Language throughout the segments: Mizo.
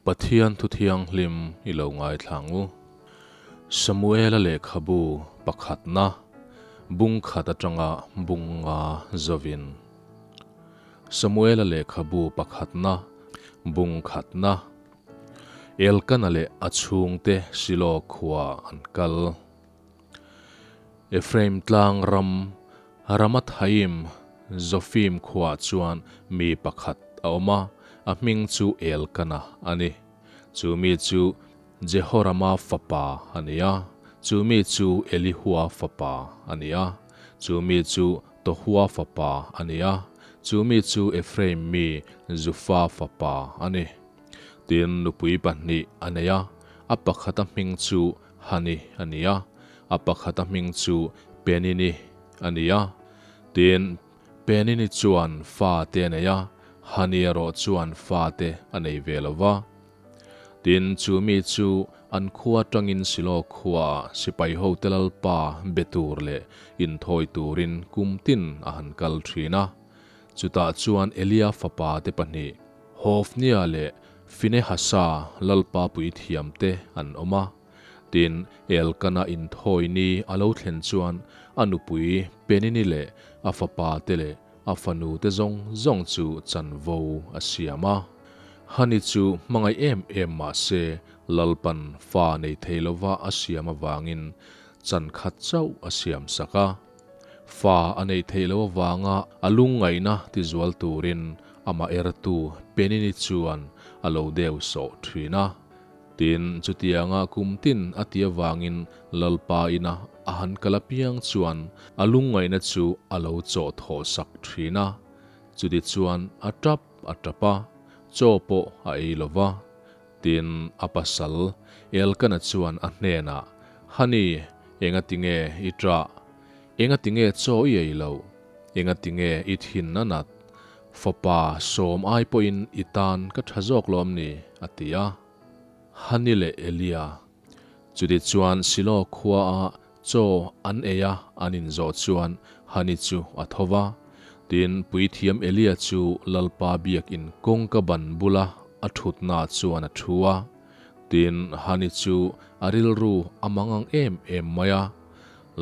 Pathian thu thianghlim i lo ngaithla ang u. Samuela lehkhabu pakhatna bung khat atanga bung nga zovin. Samuela lehkhabu pakhatna bung khatna Elkana leh a chhungte Silo khua an kal. Ephraim tlang ram Ramathaim Zofim khuaah chuan mi pakhat a awm a, a hming chu Elkana a ni. Chu mi chu Jehorama fapa a ni a, chu mi chu Elihua fapa a ni a, chu mi chu Tohua fapa a ni a, chu mi chu Ephraim mi Zufa fapa a ni. Tin, nupui pahnih a nei a, a pakhata hming chu Hani a ni a, a pakhata hming chu Penini a ni a. Tin, Penini chuan fate a nei a, Hani erawh chuan fate a nei ve lo va. Tin, chu mi chu an khua atangin Silo khuaah sipai hote lalpa be tur leh inthawi turin kum tin a han kal thin a. Chutah chuan Elia fapa te pahnih, Hofnia leh Finehasa lalpa puithiamte an awm a. Tin, Elkana inthawi ni a lo thlen chuan a nupui Penini leh a fapa te leh a fanu te zawng zawng chu chanvo a siam a. Hani chu hmangaih em em mah se Lalpan fa nei thei lova a siam avangin chan khat chauh a siam sak a. Fa a neih theih loh avanga a lungngaihna tizual turin amah ertu Penini chuan a lo deu sawh thin a. Tin, chutianga kum tin a ti avangin Lalpa ina a han kal apiang chuan a lungngaihna chu a lo chawh thawh sak thin a. Chuti chuan a tap a tap a, chaw pawh a ei lo va. Tin, a pasal Elkana chuan a hnenah, Honey, engatinge i ṭah? Engatinge chaw i ei loh? Engatinge i thin a nat? Fapa sawm ai pawhin i tan ka ṭha zawk lawm ni? a ti a. Hani leh Elia. Chuti chuan Silo khuaah chaw an ei a an inzawh chuan Hani chu a tho va. Tin, puithiam Elia chu Lalpa biakin kawngka ban bula a ṭhutna chuan a ṭhu a. Tin, Hani chu a rilru a mangang em em mai a.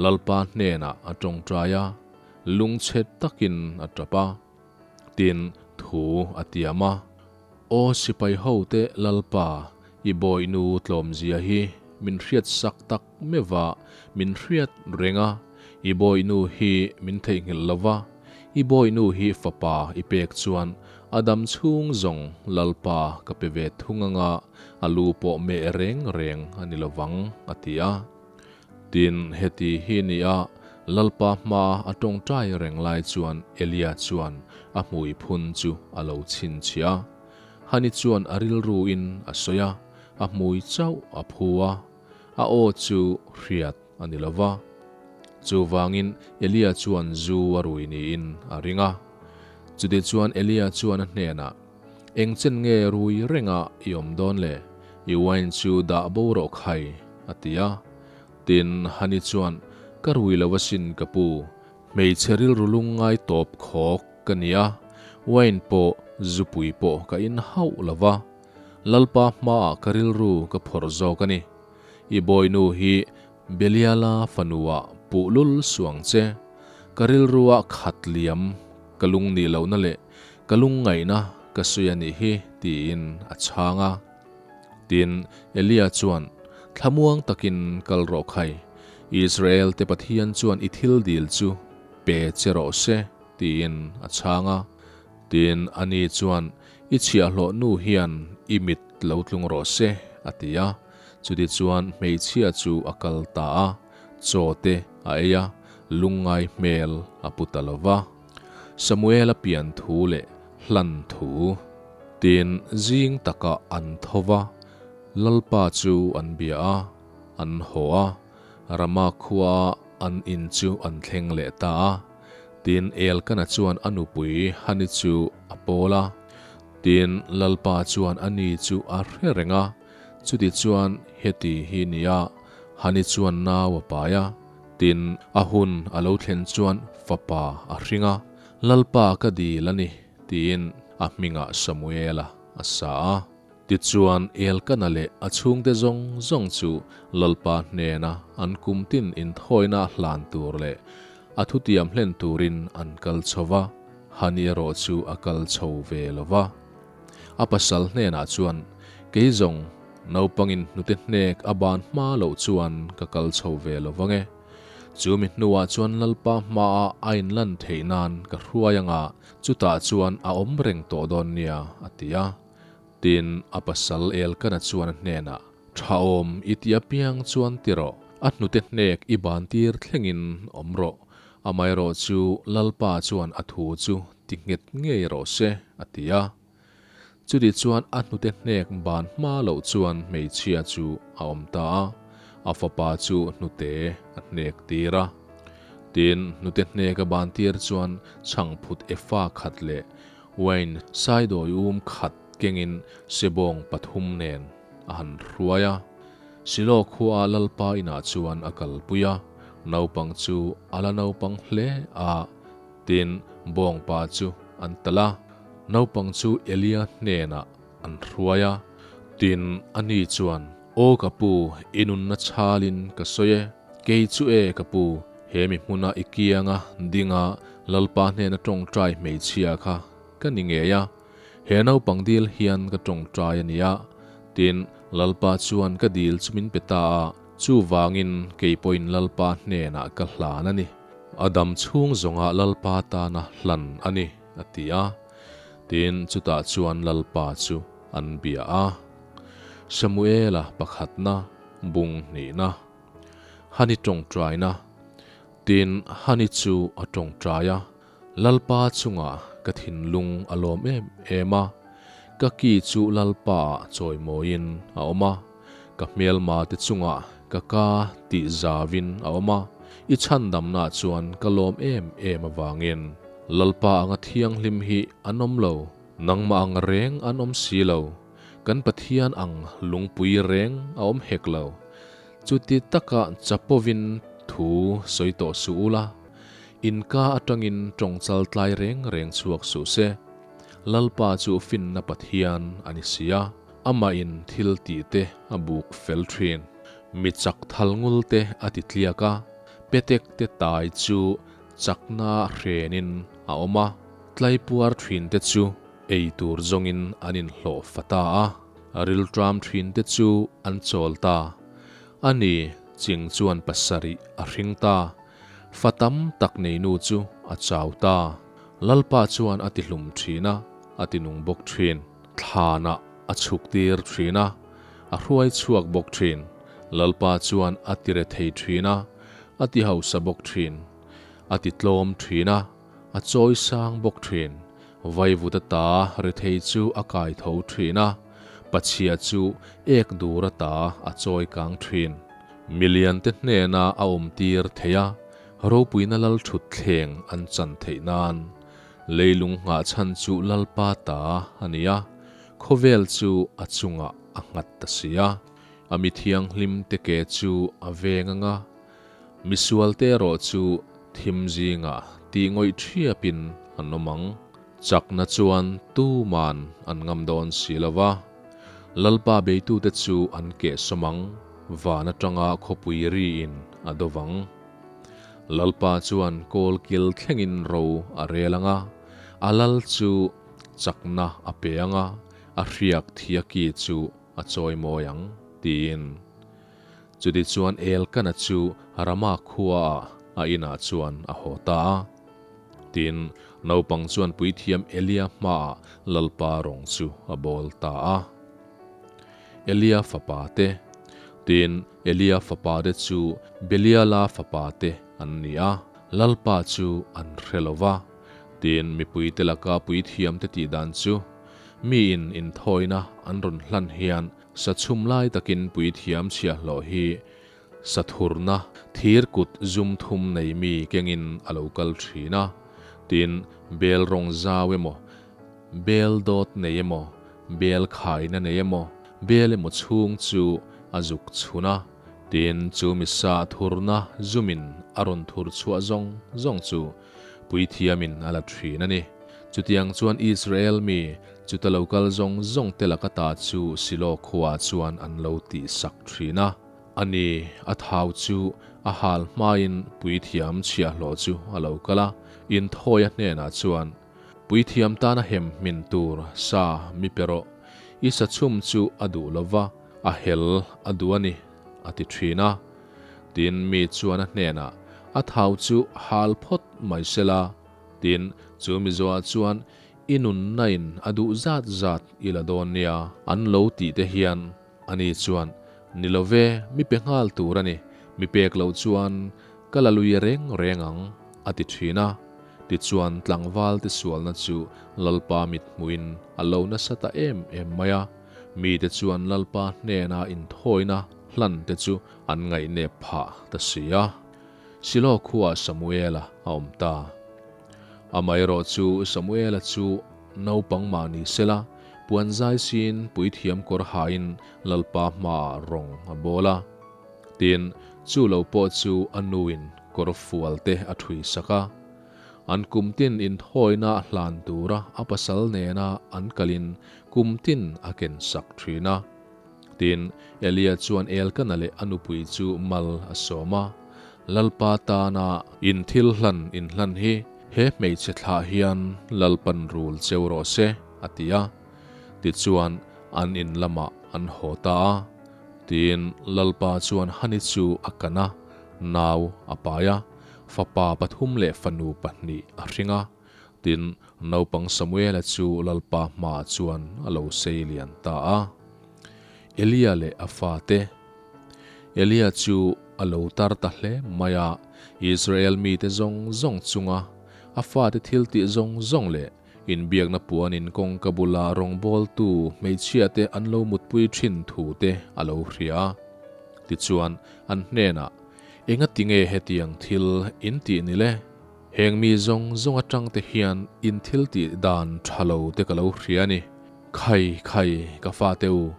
Lalpa hnenah a tawngtai a, lungchhe takin a tap a. Tin, thu a tiam a, Aw sipai hote Lalpa, i bawihnu tlawmzia hi min hriat sak tak meuh a, min hriat reng a, i bawihnu hi min theihnghilh lo va, i bawihnu hi fapa i pek chuan a dam chhung zawng Lalpa ka pe ve thung anga a lu pawh meh reng reng a ni lo vang, a ti a. Tin, heti hi ni a, Lalpa hma a tawngtai reng lai chuan Elia chuan a hmui phun chu a lo chhinchhiah a. Hani chuan a rilruin a sawi a, a hmui chauh a phu a, a aw chu hriat a ni lo va. Chuvangin Elia chuan zu a rui niin a ring a. Chutichuan Elia chuan a hnenah, Eng chen nge rui renga i awm dawn le? I wine chu dah bo rawh khai, a ti a. Tin, Hani chuan, Ka rui lo asin ka pu, hmeichhe rilru lungngai tawp khawk ka ni a, wine pawh zupui pawh ka in hauh lo va, Lalpa hmaah ka rilru ka phawrh zawk a ni. I bawinu hi Beliala fanuah puh lul suang che, ka rilrua khat liam ka lung nih lohna leh ka lungngaihna ka sawi a nih hi, tiin a chhang a. Tin, Elia chuan, Thlamuang takin kal rawh khai, Israel te Pathian chuan i thil dil chu pe che rawh se, tiin a chhang a. Tin, ani chuan, I chhiahhlawh nu hian i mit lo tlung rawh se, a ti a. Chutichuan hmeichhia chu a kal ta a, chaw te a ei a, lungngai hmel a pu ta lo va. Samuela pian thu leh hlan thu. Tin, zing takah an tho va, Lalpa chu an bia a, an haw a, Rama khuaa an in chu an thleng leh ta a. Tin, Elkana chuan a nupui Hani chu a pawl a. Tin, Lalpa chuan ani chu a hre reng a, Chutichuan heti hi nia, Hani chuan nau a pai a, tin, a hun a lo thlen chuan fapa a hring a, Lalpa ka dil a ni, tiin a hmingah Samuela a sa a. Tichuan, Elkana leh a chhungte zawng zawng chu Lalpa hnena an kumtin inthawina hlan tur leh a thutiam hlen turin an kal chho va, Hani erawh chu a kal chho ve lo va. A pasal hnenah chuan, Kei zawng, naupangin hnute hnek a ban hma loh chuan ka kal chho ve lo vang e. Chu mi hnuah chuan Lalpa hmaah a inlan theih nan ka hruai anga chutah chuan a awm reng tawh dawn nia, a ti a. Tin, a pasal Elkana chuan a hnenah, Tha awm i ti apiang chuan ti rawh, a hnute hnek i ban tir thlengin awm rawh, amaherawh chu Lalpa chuan a thu chu ti nghet ngei rawh se, a ti a. Chuti chuan a hnute hnek ban hma loh chuan hmeichhia chu a awm ta a, a fapa chu hnute a hnek tir a. Tin, hnute hnek a ban tir chuan chhangphut efa khat leh uain saidawi um khat kengin sebawng pathum nen a han hruai a. Silo khua Lalpa inah chuan a kalpui a, naupang chu a la naupang hle a. Tin, bawngpa chu an talh a, naupang chu Elia hnenah an hruai a. Tin, ani chuan, Aw ka pu, i nunna chhalin ka sawi e. Kei chu e ka pu, he mi hmuna i kianga dinga Lalpa hnena tawngtai hmeichhia kha ka ni ngei a. He naupang dil hian ka tawngtai a nia. Tin, Lalpa chuan ka dil chu min pe ta a, chuvangin kei pawhin Lalpa hnenah ka hlan a ni. A dam chhung zawngah Lalpa tana hlan a ni, a ti a. Tin, chutah chuan Lalpa chu an bia a. Samuela pakhatna, bung hnihna. Hani tawngtaina. Tin, Hani chu a tawngtai a. Lalpa chungah ka thinlung a lawm em em a, ka ki chu Lalpaah chawimawiin a awm a, ka hmelma te chungah ka ka tih zavin a awm a, i chhandamnaah chuan ka lawm em em avangin Lalpa anga thianghlim hi an awm lo, nangmah ang reng an awm si lo, kan Pathian ang lungpui reng a awm hek lo. Chuti taka chapovin thu sawi tawh suh ula. In ka atangin tawngchal tlai reng reng chhuak suh se. Lalpa chu finna Pathian a ni si a, amahin thil tih te a buk fel thin. Mi chak thal ngul te a ti tliak a, petek te tai chu chakna hrenin a awm a, tlaipuar thin te chu ei tur zawngin an inhlawh fa ta a, rilṭam thin te chu an chawl ta. A ni, ching chuan pasarih a hring ta. Fa tam tak neinu chu a chau ta. Lalpa chuan a tihlum thin a, a tinung bawk thin. Thlanah a chhuk tir thin a, a hruai chhuak bawk thin. Lalpa chuan a tire thei thin a, a ti hausa bawk thin. A ti tlawm thin a, a chawi sang bawk thin. Vaivut ata rethei chu a kai tho thin a, pachhia chu ek dur ata a chawi kang thin. Miliante hnena a awmtir thei a, ropuina lal thut thleng an chan theih nan. Leilung nghah chhan chu Lalpa ta a ni a, khawvel chu a chungah a nghat ta si a. A mi thianghlim te ke chu a veng ang a, misualte erawh chu thim zingah tih ngawih thiapin an awm ang. Chakna chuan tuman an ngam dawn si lo va. Lalpa beitute chu an kehsawm ang, van atanga khawpui riin a do vang. Lalpa chuan kawlkil thlengin ro a rel ang a, a lal chu chakna a pe ang a, a hriak thiaki chu a chawimawi ang, tiin. Chutichuan Elkana chu Rama khuaah a inah chuan a haw ta a. Tin, naupang chuan puithiam Elia hmaah Lalpa rawng chu a bawl ta a. Elia fapa te. Tin, Elia fapa te chu Beliala fapa te an ni a, Lalpa chu an hre lo va. Tin, mipuite laka puithiam te tih dan chu, miin inthawina an rawn hlan hian sachhum lai takin puithiam chhiahhlawh hi Sathurna thir kut zum thum nei mi kengin a lo kal thin a, tin, bel rawng zau emaw, bel dawt nei emaw, bel khaina nei emaw, bel emaw chhung chu a zuk chhun a, tin, chu mi sa thurna zumin a rawn thur chhuah zawng zawng chu puithiamin a la thin a ni. Chutiang chuan Israel mi. Chuta lo kal zawng zawng te laka ta chu Silo khuaah chuan an lo tihsak thin a. Ani, a thau chu a hal hmain puithiam chhiahhlawh chu a lo kal a, inthawia hnenah chuan, Puithiam tana hem hmin tur sa mi pe rawh, i sa chhum chu a duh lo va, a hel a duh a ni, a ti thin a. Tin, mi chuan a hnenah, A thau chu hal phawt mai sela. Tin, chu mizoah chuan, I nunnain a duh zat zat i la dawn nia. An lo tih te hian ani chuan, Ni lo ve, mi pe nghal tur a ni, mi pek loh chuan ka la lui reng reng ang, a ti thin a. Tichuan tlangval te sualna chu Lalpa mit hmuhin a lo nasa ta em em mai a, mite chuan Lalpa hnena inthawina hlan te chu an ngaihnep phah ta si a. Silo khuaah Samuela a awm ta. Amaherawh chu Samuela chu naupang mah ni sela, puan zai siin puithiam kawr hain Lalpa hmaah rawng a bawl a. Tin, chu lo pawh chu a nuin kawr fual te a thui sak a. An kum tin inthawina hlan tura a pasal nena an kalin kum tin a ken sak thin a. Tin, Elia chuan Elkana leh a nupui chu mal a sawm a, Lalpa tana in thil hlan in hlan hi he hmeichhe thlah hian Lalpan rul cheu rawh se, a ti a. Tichuan, an in lamah an haw ta a. Tin, Lalpa chuan Hani chu a kan a, nau a pai a, fapa pathum leh fanu pahnih a hring a. Tin, naupang Samuela chu Lalpa hmaah chuan a lo sei lian ta a. Elia leh a fate. Elia chu a lo tar ta hle mai a, Israel mite zawng zawng chunga a fate thil tih zawng zawng leh inbiakna puanin kawngka bula rawngbawltu hmeichhiate an lo mutpui thin thute a lo hria a. Tichuan, an hnenah, Engatinge hetiang thil in tih ni le? Heng mi zawng zawng atang te hian in thil tih dan tha lo te ka lo hria a ni. Khai khai ka fate u,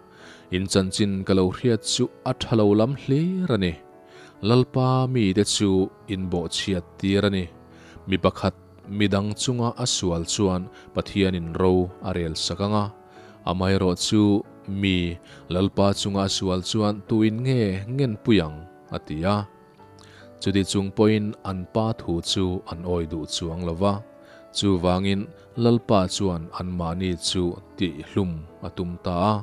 in chanchin ka lo hriat chu a tha lo lam hlir a ni. Lalpa mi te chu in bawhchhiat tir a ni. Mi pakhat mi dang chunga a sual chuan Pathianin ro a rel sak ang a. Amaherawh chu mi Lalpa chunga a sual chuan tuin nge ngenpui ang? a ti a. Chuti chung pawhin an pa thu chu an awi duh chuang lo va, chuvangin Lalpa chuan anmahni chu tihhlum a tum ta a.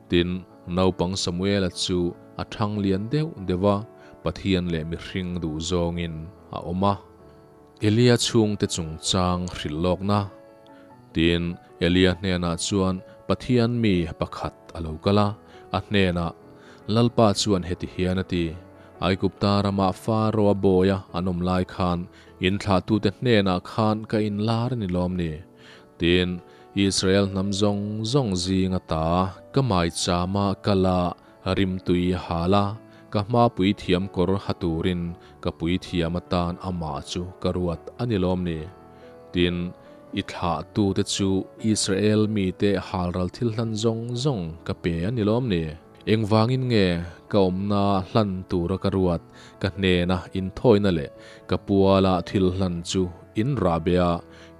Tin, naupang Samuela chu a thang lian deuh deuh a, Pathian leh mihring duh zawngin a awm a. Elia chhungte chungchang hrilh lawkna. Tin, Elia hnenah chuan Pathian mi pakhat a lo kal a, a hnenah, Lalpa chuan heti hian a ti, Aigupta ramah Faro-a bawia an awm lai khan in thlahtute hnenah khan ka inlar a ni lawm ni? Tin, Israel hnam zawng zawng zinga ta ka maichama kal a, Rimtui a hal a, ka hma puithiam kawr ha turin ka puithiam atan amah chu ka ruat a ni lawm ni? Tin, i thlahtute chu Israel mite halral thil hlan zawng zawng ka pe a ni lawm ni? Engvangin nge ka awmna hlan tura ka ruat ka hnena inthawina leh ka puala thil hlan chu in rah be a,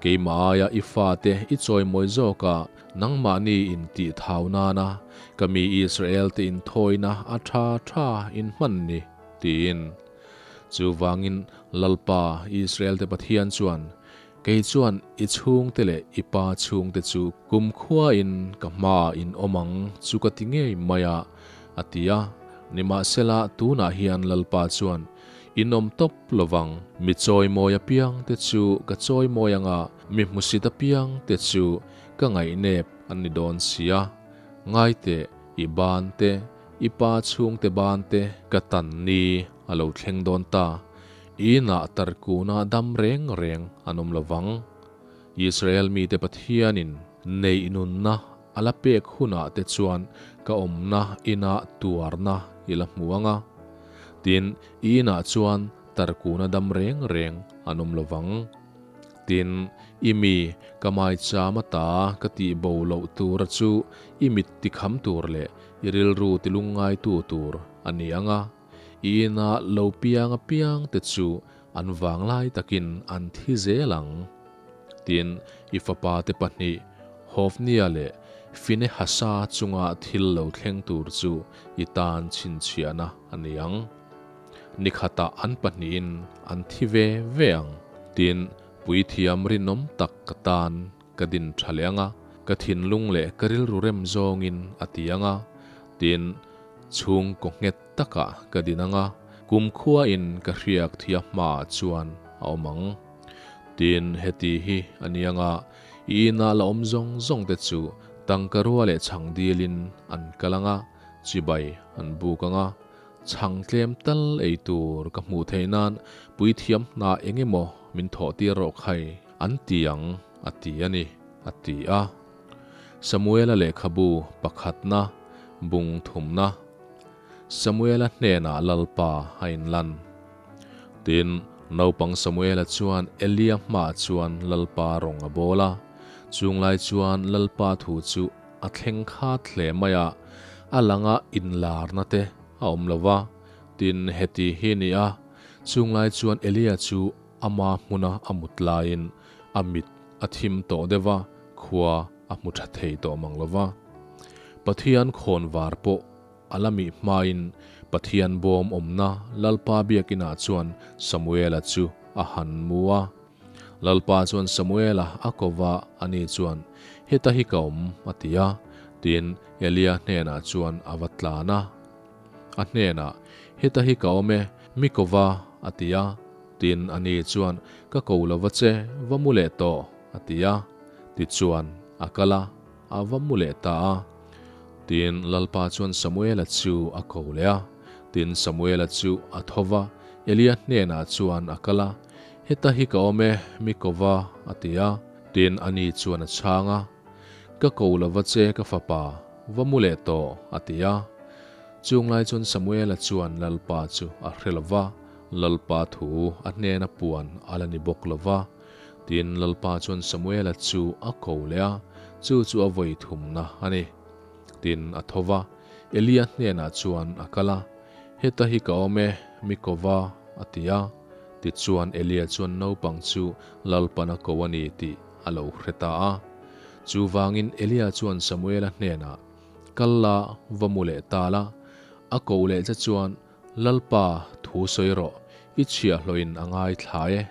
keimah aia i fate i chawimawi zawk a, Nangmahni intih thau nana ka mi Israel-te inthawina a tha tha in hman ni, tiin. Chuvangin Lalpa, Israel-te Pathian chuan, Kei chuan i chhungte leh i pa chhungte chu kumkhuain ka hmaah in awm ang chu ka ti ngei mai a, a ti a. Nimahsela, tunah hian Lalpa chuan, In awm tawp lovang, mi chawimawi apiangte chu ka chawimawi anga, mi hmusit apiangte chu Ka ngaihnep an ni dawn sia, ngaiteh i ban te, i pa chhungte ban te ka tan ni a lo thleng dawn ta, i inah tarkuna dam reng reng an awm lo vang. Israel mite Pathianin neih nunna a la pek hunah te chuan ka awmna inah tuarna i la hmu ang a, tin, i inah chuan tarkuna dam reng reng an awm lo vang. Tin, i mi, ka maicham ata ka tih bo loh tura chu i mit tikham tur leh i rilru tilungngaitu tur a ni ang a, i ina lo piang apiang te chu an vanglai takin an thi zel ang. Tin, i fapa te pahnih, Hofnia leh Finehasa chunga thil lo thleng tur chu i tan chhinchhiahna a ni ang. Ni khatah an pahnihin an thi ve ve ang. Tin, puithiam rinawm tak ka tan ka din tha leh ang a, ka thinlung leh ka rilru rem zawngin a ti ang a. Tin, chhungkaw nghet takah ka din ang a, kumkhuain ka hriak thia hmaah chuan a awm ang. Tin, heti hi a ni ang a, i inah la awm zawng zawng te chu tangka rua leh chhang dilin an kal ang a, chibai an buk ang a, chhang tlem tal ei tur ka hmuh theih nan puithiam hna eng emaw min thawh tir rawh khai an ti ang, a ti a ni, a ti a. Samuela lehkhabu pakhatna bung thumna Samuela hnenah Lalpa a inlan. Tin, naupang Samuela chuan Elia hmaah chuan Lalpa rawng a bawl a. Chunglai chuan Lalpa thu chu a thleng khat hle mai a, a langa inlarna te a awm lo va. Tin, heti hi ni a, chunglai chuan Elia chu ama hmuna a mut laiin a mit a thim tawh deuh a, khua a hmu tha thei tawh mang lo va. Pathian khawnvar pawh A la mih hmain Pathian bawm awmna Lalpa biakinah chuan Samuela chu a han mu a. Lalpa chuan Samuela a ko va, ani chuan, Heta hi ka awm, a ti a. Tin, Elia hnenah chuan a va tlan a. A hnenah, Heta hi ka awm e, mi ko va, a ti a. Tin, ani chuan, Ka ko lo va che, va mu leh tawh, a ti a. Tichuan, a kal a. A va mu leh ta a. Tin, Lalpa chuan Samuela chu a ko leh a. Tin, Samuela chu a tho va, Elia hnenah chuan a kal a, Heta hi ka awm e, mi ko va, a ti a. Tin, ani chuan a chhang a, Ka ko lo va che, ka fapa, va mu leh tawh, a ti a. Chung lai chuan Samuela chuan Lalpa chu a hre lo va, Lalpa thu a hnena puan a la ni bawk lo va. Tin, Lalpa chuan Samuela chu a ko leh a, chu chu a vawi thumna a ni. Tin, a tho va, Elia hnenah chuan a kal a, Heta hi ka awm e, mi ko va, a ti a. Tichuan, Elia chuan naupang chu Lalpan a ko a ni tih a lo hre ta a. Chuvangin Elia chuan Samuela hnenah, Kal la, va mu leh ta la. A ko leh che chuan, Lalpa, thu sawi rawh, i chhiahhlawhin a ngaithla e,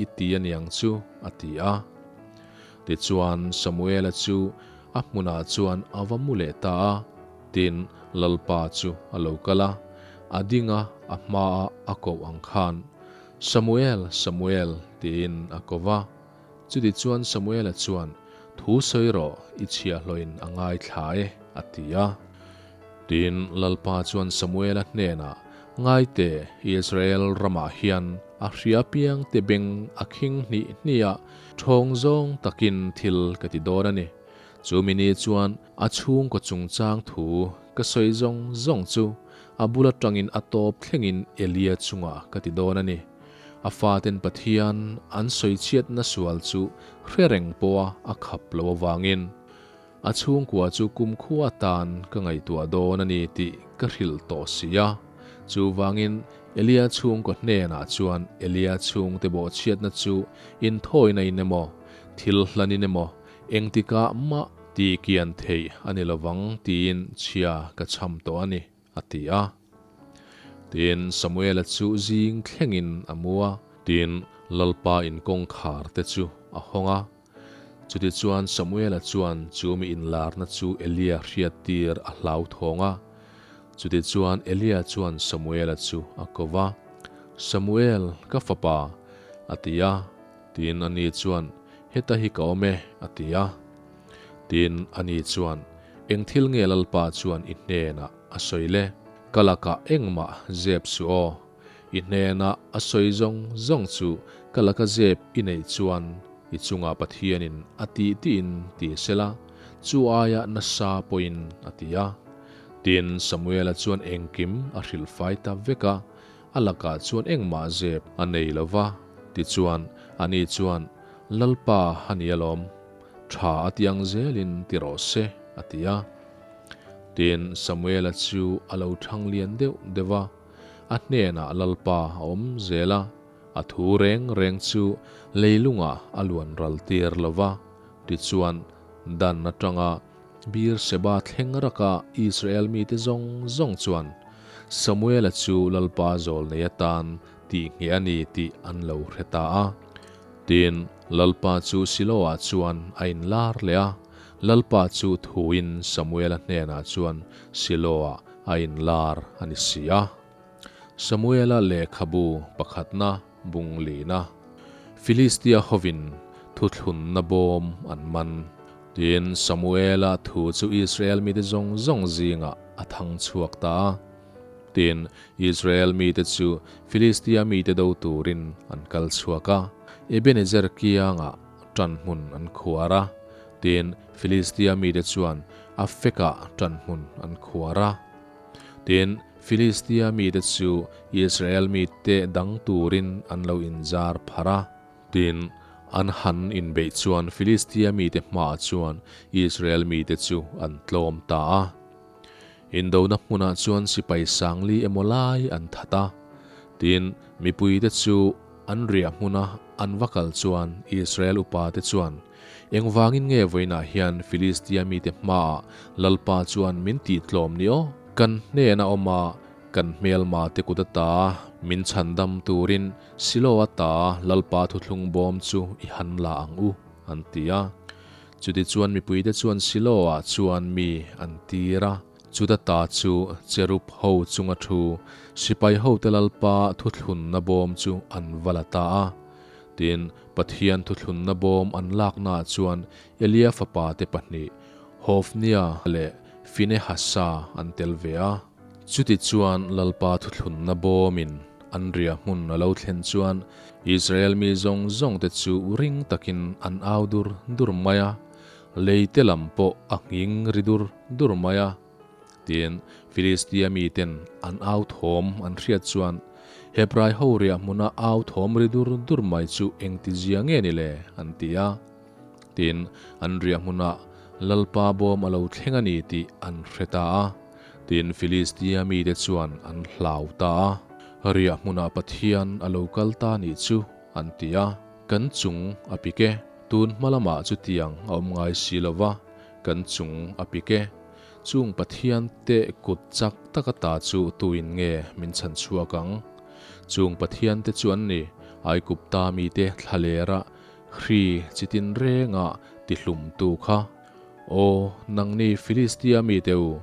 i ti a niang chu, a ti a. Tichuan, Samuela chu a hmunah chuan a va mu leh ta a, tin, Lalpa chu a lo kal a, a ding a, a hmaa a koh ang khan, Samuel, Samuel, tiin a ko va. Chutichuan Samuela chuan, Thu sawi rawh, i chhiahhlawhin a ngaithla e, a ti a. Tin, Lalpa chuan Samuela hnenah, Ngai teh, Israel ramah hian a hria piangte beng a khing hnih hnih a, ṭhawng zawng takin thil ka ti dawn a ni. Chu mi ni chuan a chhungkaw chungchang thu ka sawi zawng zawng chu a bul aṭangin a tawp thlengin Elia chungah ka ti dawn a ni. A faten Pathian an sawichhiatna sual chu hre reng pawha a khap lo avangin a chhungkua chu kumkhua atan ka ngaihtuah dawn a ni tih ka hrilh tawh si a. Chuvangin Elia chhungkaw hnenah chuan Elia chhungte bawhchhiatna chu inthawina in emaw, thil hlanin emaw, engtikah mah tihkian theih a ni lovang tiin chhia ka chham tawh a ni. A ti a. Tin, Samuela chu zing thlengin a mu a. Tin, Lalpa in kawngkhar te chu a hawng a. Chutichuan Samuela chuan chu mi inlarna chu Elia hriattir a hlauthawng a. Chutichuan Elia chuan Samuela chu a ko va, Samuel, ka fapa, a ti a. Tin, ani chuan, Heta hi ka awm e, a ti a. Tin, ani chuan, Eng thil nge Lalpa chuan i hnenah a sawi le? Ka lakah engmah zep suh aw. I hnenah a sawi zawng zawng chu ka laka zep i neih chuan i chungah Pathianin a tih tiin ti sela, chu aia nasa pawhin a ti a. Tin, Samuela chuan engkim a hrilhfai ta vek a, a lakah chuan engmah zep a nei lo va. Tichuan, ani chuan, Lalpa a ni alawm. Tha a ti ang zelin ti rawh se, a ti a. Tin, Samuela chu a lo thang lian deuh deuh a, a hnenah Lalpa a awm zel a, a thu reng reng chu leilungah a luan ral tir lo va, tichuan. Dan atanga Beer-sheba thleng raka Israel mite zawng zawng chuan Samuela chu Lalpa zawlnei atan tih ngheh a ni tih an lo hre ta a. Tin, Lalpa chu Siloah chuan a inlar leh a, Lalpa chu thuin Samuela hnenah chuan Siloah a inlar a ni si a. Samuela lehkhabu pakhatna bung lina Filistia hovin thuthlunna bawm an man. Tin, Samuela thu chu Israel mite zawng zawng zingah a thang chhuak ta a. Tin, Israel mite chu Filistia mite do turin an kal chhuak a, Ebenezer kiangah ṭanhmun an khuar a. Tin, Filistia mite chuan Afekah ṭanhmun an khuar a. Tin, Filistia mite chu Israel mite dang turin an lo inzar pharh a. Tin, an han inbeih chuan Filistia mite hmaah chuan Israel mite chu an tlawm ta a. Indona hmunah chuan sipai sangli emaw lai an that a. Tin, mipuite chu an riah hmuna an va kal chuan Israel upate chuan, Engvangin nge vawiinah hian Filistia mite hmaah Lalpa chuan min tihtlawm ni aw? Kan hnena awm a, kan hmelma te kut ata min chhandam turin Silo ata Lalpa thuthlung bawm chu i han la ang u, an ti a. Chutichuan mipuite chuan Silo-ah chuan mi an tir a, chuta ta chu cherub ho chunga thu sipai hote Lalpa thuthlunna bawm chu an va la ta a. Tin, Pathian thuthlunna bawm an laknaah chuan Elia fapate pahnih, Hofnia leh Finehasa an tel ve a. Chutichuan Lalpa thuthlunna bawmin an riah hmun a lo thlen chuan Israel mi zawng zawngte chu ring takin an au dur dur mai a, leite lam pawh a nghing ri dur dur mai a. Tin, Filistia miten an au thawm an hriat chuan, Hebrai ho riah hmuna au thawm ri dur dur mai chu engtizia nge ni le? an ti a. Tin, an riah hmunah Lalpa bawm a lo thleng a ni tih an hre ta a. Tin, Filistia mite chuan an hlau ta a, Riah hmunah Pathian a lo kal ta nih chu, an ti a. Kan chung a pik e, tun hma lamah chutiang a awm ngai si lo va, kan chung a pik e. Chung Pathian te kut chak taka ta chu tuin nge min chhan chhuak ang? Chung Pathian te chu an ni, Aigupta mite thlalera hri chitin renga tihlumtu kha. Aw, nangni Filistia mite u,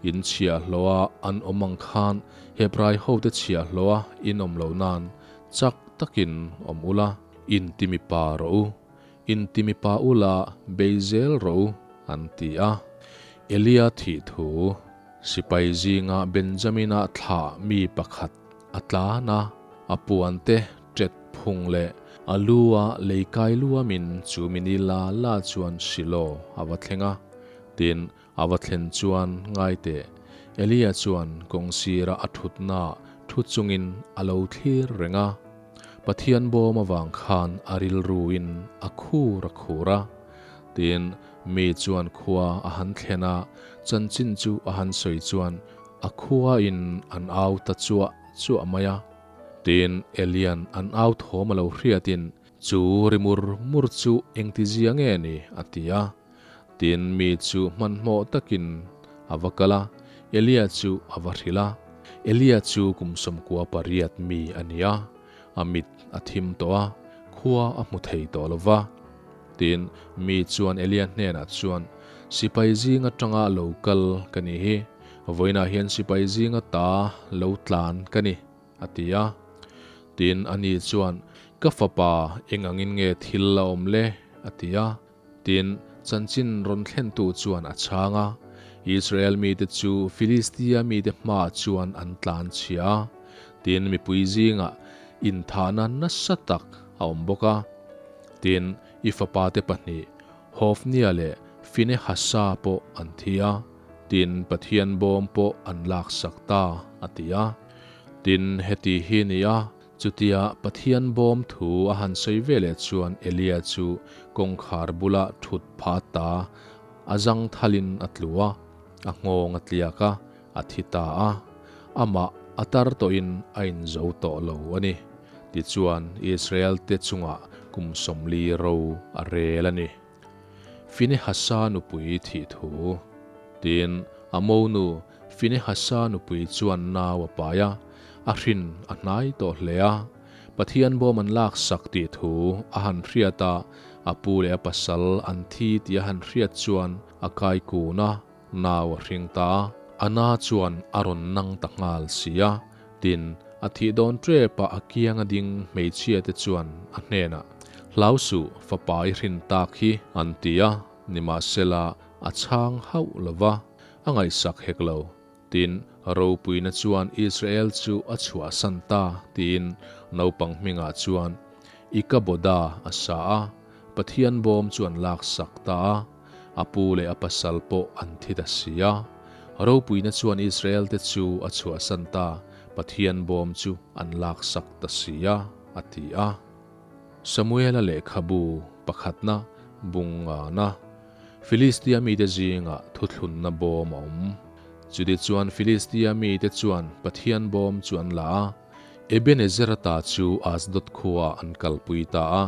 in chhiahhlawha an awm ang khan Hebrai hote chhiahhlawha in awm lo nan chak takin awm ula, intimipa rawh u, intimipa ula bei zel rawh u, an ti a. Elia thih thu, sipai zinga Benjamina thlah mi pakhat a tlan a, a puante ṭet phung leh a lu a lei kai luamin chu mini la la chuan Shilo a va thleng a. Tin, a va thlen chuan ngai teh, Elia chuan kawng sira a ṭhutnaah ṭhu chungin a lo thlir reng a. Pathian bawm avang khan a rilruin a khur a khur a. Tin, mi chuan khua a han thlen a, chanchin chu a han sawi chuan A khuain an au ta chuah chuah mai a. Tin, Elian an au thawm a lo hriatin, Chu ri mur mur chu engtizia nge ni? a ti a. Tin, mi chu hmanhmawh takin a va kal a, Elia chu a va hrilh a. Elia chu kum 18 mi a ni a, a mit a thim tawh a, khua a hmu thei tawh lo va. Tin, mi chuan Elia hnenah chuan, Sipai zing atanga lo kal ka ni hi, vawiinah hian sipai zinga ta lo tlan ka ni, a ti a. Tin, ani chuan, Ka fapa, eng angin nge thil a awm le? a ti a. Tin, chanchin rawn thlentu chuan a chhang a, Israel mite chu Filistia mite hmaah chuan an tlan chhia a. Tin, mipui zingah inthahna nasa tak a awm bawk a. Tin, i fapate pahnih, Hofnia leh Finehasa pawh an thi a, tin, Pathian bawm pawh an laksak ta, a ti a. Tin, heti hi ni a, chutia Pathian bawm thu a han sawi ve leh chuan Elia chu kawngkhar bula thut pha ta a zang thalin a tlu a, a nghawng a tliak a, a thi ta a, amah a tar tawhin a inzo tawh lo a ni. Tichuan, Israel-te chungah kum 40 ro a rel a ni. Finehasa nupui thih thu. Tin, a monu Finehasa nupui chuan nau a pai a, a hrin a hnai tawh hle a. Pathian bawm an laksak tih thu a han hriat a, a pu leh a pasal an thi tih a han hriat chuan a kai kun a, nau a hring ta a. A na chuan a rawn nang ta nghal si a. Tin, a thih dawn tep a a kiang a ding hmeichhia te chuan a hnenah, Hlau suh, fapa i hrin tak hi, an ti a, nimahsela a chhang hauh lo va, a ngaihsak hek lo. Tin, ropuina chuan Israel chu a chhuahsan ta, tiin naupang hmingah chuan Ikaboda a sa a, Pathian bawm chu an laksak ta a, a pu leh a pasal pawh an thi ta si a. Ropuina chuan Israel-te chu a chhuahsan ta, Pathian bawm chu an laksak ta si a, a ti a. Samuela lehkhabu pakhatna bungana Filistia mite zingah thuthlunna bawm a awm. Chutichuan Filistia mite chuan Pathian bawm chu an la a, Ebenezer-a ta chu Asdod khuaah an kalpui ta a.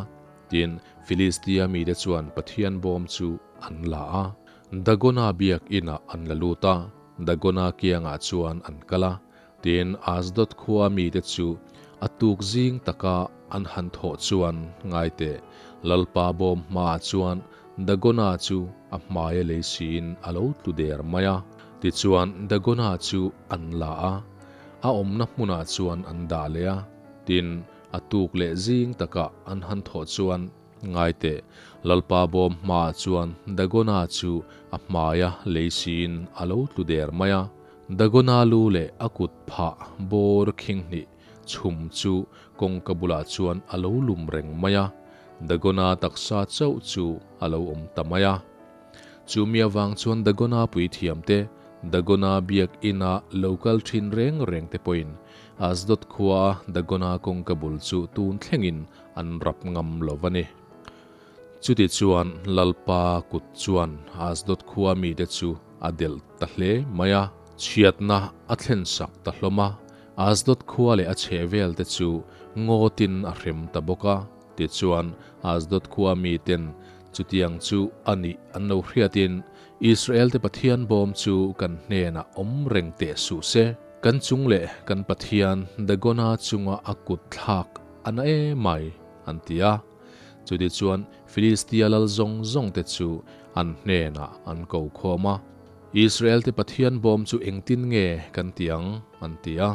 Tin, Filistia mite chuan Pathian bawm chu an la a, Dagona biak inah an la lut a, Dagona kiangah chuan an kal a. Tin, Asdod khua mite chu a tuk zing taka an han thawh chuan ngai teh, Lalpa bawm hmaah chuan Dagona chu a hmaia lei siin a lo tlu der mai a. Tichuan, Dagona chu an la a, a awmna hmunah chuan an dah leh a. Tin, a tuk leh zing takah an han thawh chuan Ngai teh, Lalpa bawm hmaah chuan Dagona chu a hmaia lei siin a lo tlu der mai a. Dagona lu leh a kut phah bawr khinghnih chhum chu kawngka bulah chuan a lo lum reng mai a, Dagona taksa chauh chu a lo awm ta mai a. Chu mi avang chuan Dagona puithiamte, Dagona biak ina lo kal thin reng reng te pawhin Asdod khuaa Dagona kawngka bul chu tun thlengin an rap ngam lo va ni. Chuti chuan Lalpa kut chuan Asdod khua mite chu a delh ta hle mai a, chhiatna a thlensak ta hlawm a, Asdod khua leh a chhehvel te chu ngawtin a hrem ta bawk a. Tichuan Asdod khua miten chutiang chu a nih an lo hriatin, Israel-te Pathian bawm chu kan hnenah awm reng teh suh se, kan chung leh kan Pathian Dagona chunga a kut thlak a na emai, an ti a. Chutichuan Filistia lal zawng zawngte chu an hnenah an ko khawm a, Israel-te Pathian bawm chu engtin nge kan ti ang? an ti a.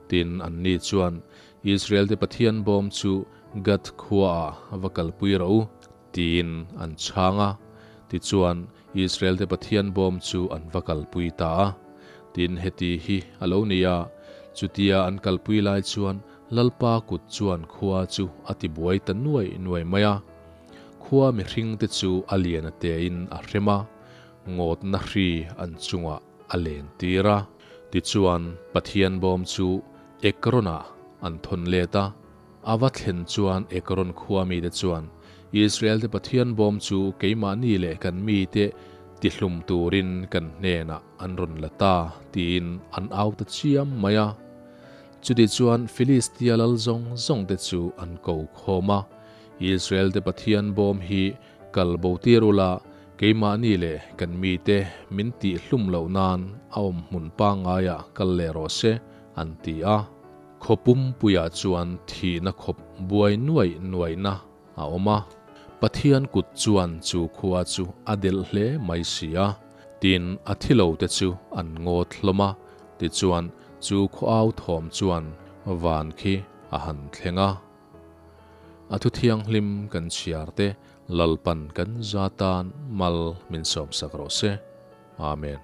Tin, anni chuan, Israel-te Pathian bawm chu Gath khuaah va kalpui rawh u, tiin an chhang a. Tichuan, Israel-te Pathian bawm chu an va kalpui ta a. Tin, heti hi a lo ni a, chutia an kalpui lai chuan Lalpa kut chuan khua chu a tibuai ta nuai nuai mai a. Khua mihringte chu a lian a tein a hrem a, ngawtna hri an chungah a len tir a. Tichuan, Pathian bawm chu Ekronah an thawn let a. A va thlen chuan Ekron khua mite chuan, Israel-te Pathian bawm chu keimahni leh kan mite tihlum turin kan hnenah an rawn la ta, tiin an au ta chiam mai a. Chutichuan Filistia lal zawng zawngte chu an ko khawm a, Israel-te Pathian bawm hi kal bo tir ula, keimahni leh kan mite min tihhlum loh nan a awm hmun pangaiah kal leh rawh se, an ti a. Khaw pumpuiah chuan thihna khawp buai nuaih nuaihna a awm a, Pathian kut chuan chu khua chu a delh hle mai si a, tin a thi lo te chu an ngawt hlawm a, tichuan chu khaw au thawm chuan van khi a han thleng a. A thu thianghlim kan chhiar te Lalpan kan za tan mal min sawmsak rawh se. Amen.